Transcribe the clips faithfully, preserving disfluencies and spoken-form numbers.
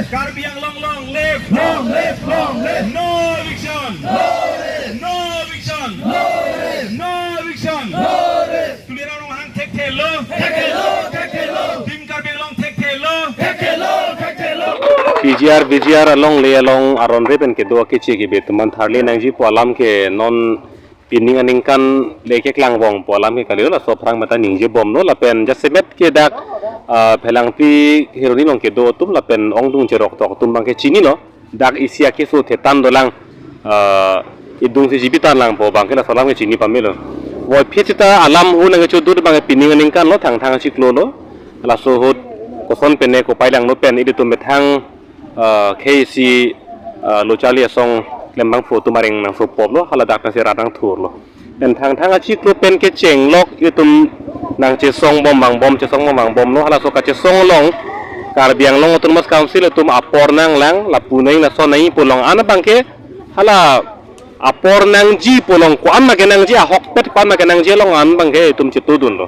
Karbi Anglong long live! Long live! Long live! No eviction! No rest! No eviction! No rest! No eviction! No rest! Tuliram Ronghang thekthe lo! Thekthe lo! Thekthe lo! Team Karbi Anglong thekthe lo! Thekthe lo! Thekthe lo! P G R, V G R alongle along aron re pen kedo akeche kebe atum aphan tharle nangji pu alam ke non pining aningkan le keklang vong pu alam ke kalilo, laso aphrang meta ningje bomlo. Lapen jasemet ke dak, ah, Phelangpi Kheroni along kedo atum lapen ongdung cherok tok atum abang ke chinilo. Dak isi akeso thetan dolang, ah, idung si jibi tan lang pu abang ke laso alam ke chini pamelo. Voiphit sita alam hu nangkechodun abang ke pining aningkan lo, Thangthang achiklo lo. Laso ahut koson pen ne kopai langno pen ilitum methang, ah, K A C, ah, lo charli asong klembangphu atum areng nangso pop lo, hala dak nangsi rat nangthur lo. Pen Thangthang achiklo pen kecheng lok itum nangchesong bom vangbom, chesong bom vangbom lo, halaso kachesong along Karbi Anglong Autonomous Council atum apor nanglang, lapu nangji lason nangji pu along an abang ke, hala apor nangji pu along ko-an ma kenangji, ahokpet ko-an ma kenangji along an abang ke itum chetudun lo.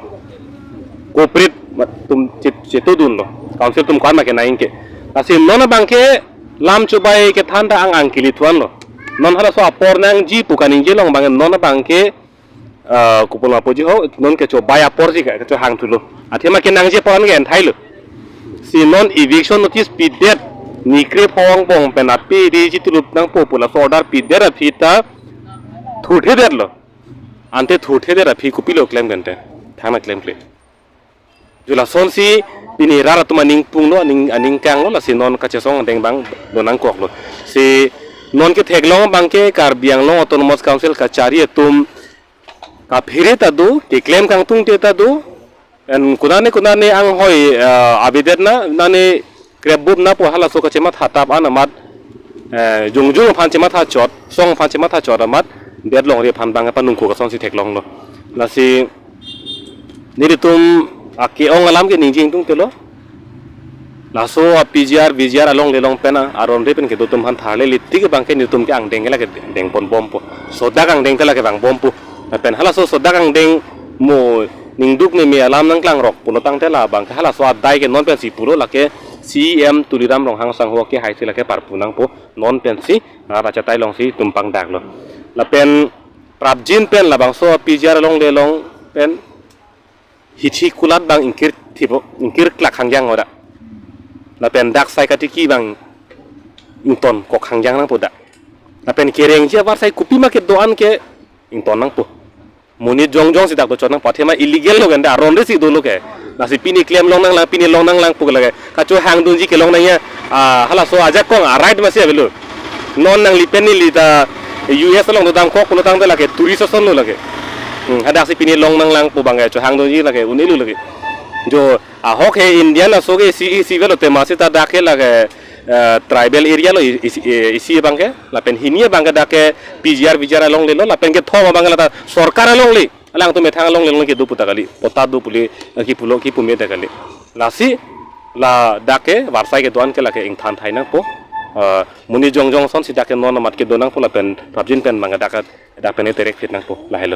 Cooperate atum chet-, chetudun lo. Council atum ko-an ma kenangji ke. Lasi non abang ke lam chobai kethan ta ang ang kili thuan lo. Non halaso apor nangji pu kaningje along abang non abang ke, ah, kopi ma puji ho, non kechobai aporji ka, kechohang thulo. Athema kenangji apor an ke enthai lo. Si non eviction notice pidet, nikre phongbong pen ape ri chitulup nangpo pu laso order pidet aphi ta thurthedet lo. Ante thurthedet aphi kopilo klem kente, thangna klemkle. Jo lasonsi pini rat atum aning punglo, aning, aning kanglo, lasi non kachesong angdeng abang do nangkoklo. Si non ketheklong abang ke Karbi Anglong Autonomous Council kachari atum kaphere ta do, keklem kangtungte ta do, en kunane kunane anghoi, eh, abidet na, nane krep bup na pu halaso kachematha tap an amat, eh, jongjong aphan chematha chot, song aphan chematha chot amat, det longri aphan abang panungkuk asonsi theklonglo. Lasi nelitum ake-ong alam ke ningje ingtungte lo. Laso a P G R, V G R alongle along pen a, aron re pen kedo atum aphan tharle litik abang ke nelitum ke angdeng ke lake dengpon bompo. Sodak angdeng te lake vangbompo. Lapen halaso sodak angdeng mo ningduk meme alam nangklangrok pulo tangte la abang ke halaso adai ke non pensi pulo, lake C E M Tuliram Ronghang sangho ke haisi lake parpu nangpo, non pensi rat achatai alongsi tumpang daklo. Lapen prapjin pen labangso P G R alongle along pen hithi kulat abang ingkir thipo, ingkir klak hangjang oda. Lapen dak sai katiki abang ington kok hangjang nangpo dak. Lapen kerengji avarsai kopi ma kedo-an ke ington nangpo. Monit jongjong si dak dochot nangpo, athema illegal lo kente, aron re si dolo ke. Lasi pini klem long nanglang, pini long nanglang pu lake. Kachohangdunji kelong nangji, ah, halaso ajakong a right masi avelo. Non nangli pen neli ta U S along dodamkok pulo tangte lake tourist ason lo lake. Hmm, hadaksi pini long nanglang pu abang ke chohangdunji lake un-e lo lake. Jo ahok he Indian aso ke isi isi avelo tema sita dak ke lake, eh, tribal area lo i-, isi, eh, isi abang ke, lapen hini abang ke dak ke P G R V G R alongle lo, lapen kethom abang ke lata sorkar alongle. Alangtum methang alongle along kedo pu ta kali, patta do pule, eh, kipulo kipu me ta kali. Lasi ladak ke varsai kedo-an ke lake ingthan thai nangpo. Eh, monit jongjong asonsi dak ke non amat kedo nangpo lapen prapjin pen abang ke dak ke, dak pen terek phit nangpo, lahelo.